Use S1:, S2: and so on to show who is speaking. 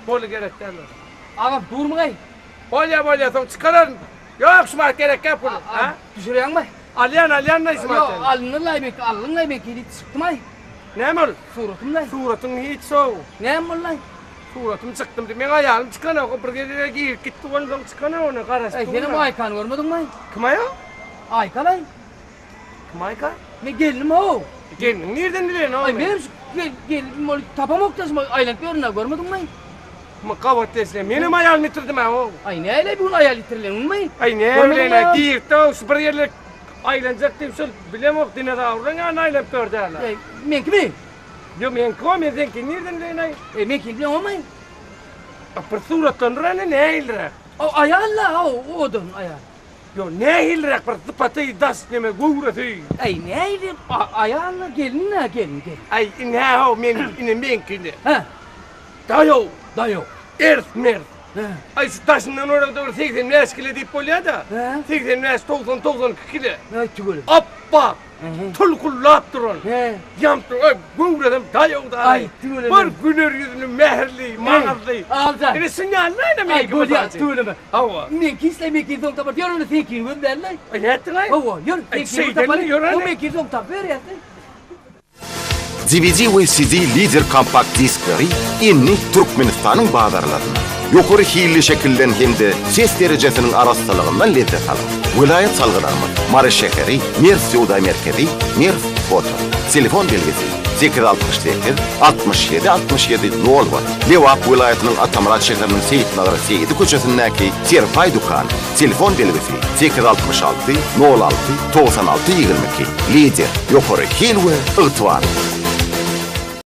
S1: Boldy gerek däl.
S2: Agam durmuňaý.
S1: Bolýa bolýa soň çykararyn. Ýok şumat gerek däl pul. Ha?
S2: Düşürýäňmi?
S1: Alýan alýan da şumat.
S2: Ýok alyndylaý men aldyňlaý men diýip çykdymaý.
S1: Näme ol?
S2: Suratymlaý.
S1: Suratyň hiç sow.
S2: Näme boldy?
S1: Suratym çykdym diýip meň aýalym çykanok bir gezek girip gitdi onsoň çykanok ony garaşyp
S2: Eý senem Aýkany görmediňmi?
S1: Kim aýa?
S2: Aýkalaý.
S1: Kim Aýka?
S2: Men gelnim how.
S1: Gelniň nirden bileýin
S2: how? Aý menem şu gelnim ol tapamok da şuma aýlanyp ýörün-ä görmediňmi?
S1: Kim gabat gelse menem aýalymy ýitirdim-ä how.
S2: Aý näle bu gün aýal ýitirilenmi?
S1: Aý näle giripdi how şu bir ýerler aýlanjak diýip şol bilemok dinozawrlaryň ýanyna aýlanyp ýördi-ä.
S2: Eý meňkimi?
S1: Ýok meňki o men seňkini nirden bileýin-aý?
S2: Eý meňkini bileňokmy?
S1: Bir suratlandyr ene nähiliräk?
S2: O aýal-la how owadan aýal.
S1: Ýok, nähiliräk bir sypaty, daş neme, göwresi?
S2: Äý, nähili aýal-la, gelin-ä, gelin, gelin.
S1: Äý, ine-how, men, ine meňki ine.
S2: Hä.
S1: Daýaw.
S2: Daýaw.
S1: Ers-mers.
S2: Hä.
S1: Aý, şu daşyndan görende bir 85 kile diýip bolýa-da.
S2: Hä.
S1: 85, 90, 92 kile.
S2: Äý, tüweleme.
S1: Apbak. Tulkullap duran.
S2: Hä.
S1: Ýamp duran. Aý, göwresem daýaw da.
S2: Aý, tüweleme.
S1: Bir güler ýüzli, mähirli, maňyzly.
S2: Alja.
S1: Ine şunýaly-la ine meňki.
S2: Aý, bolýa, tüweleme.
S1: Hawa.
S2: Meňki isle meňkini soň tapar. Ýör ony seňkini gözläli.
S1: Aý, nätdiň-aý?
S2: Hawa, ýör, seňkini tapaly.
S1: Ýör
S2: O meňkini soň tapyp berýäs-le.
S3: DVD we CD Lider kompakt diskleri indi Türkmenistanyň bazarlarynda. Ýokary hilli şekilden hem-de ses derejesiniň arassalygyndan lezzet alyň. Welaýat salgylarymyz, Mary şäheri, Merw söwda merkezi, Merw foto. Telefon belgisi, 868 67 67 nol bir. Lebap welaýatynyň Atamyrat şäheriniň Seýitnazar Seýidi köçesindäki Serpaý dükany. Telefon belgisi, 866 nol alty 96 22. Lider, ýokary hil we ygtybarlylyk.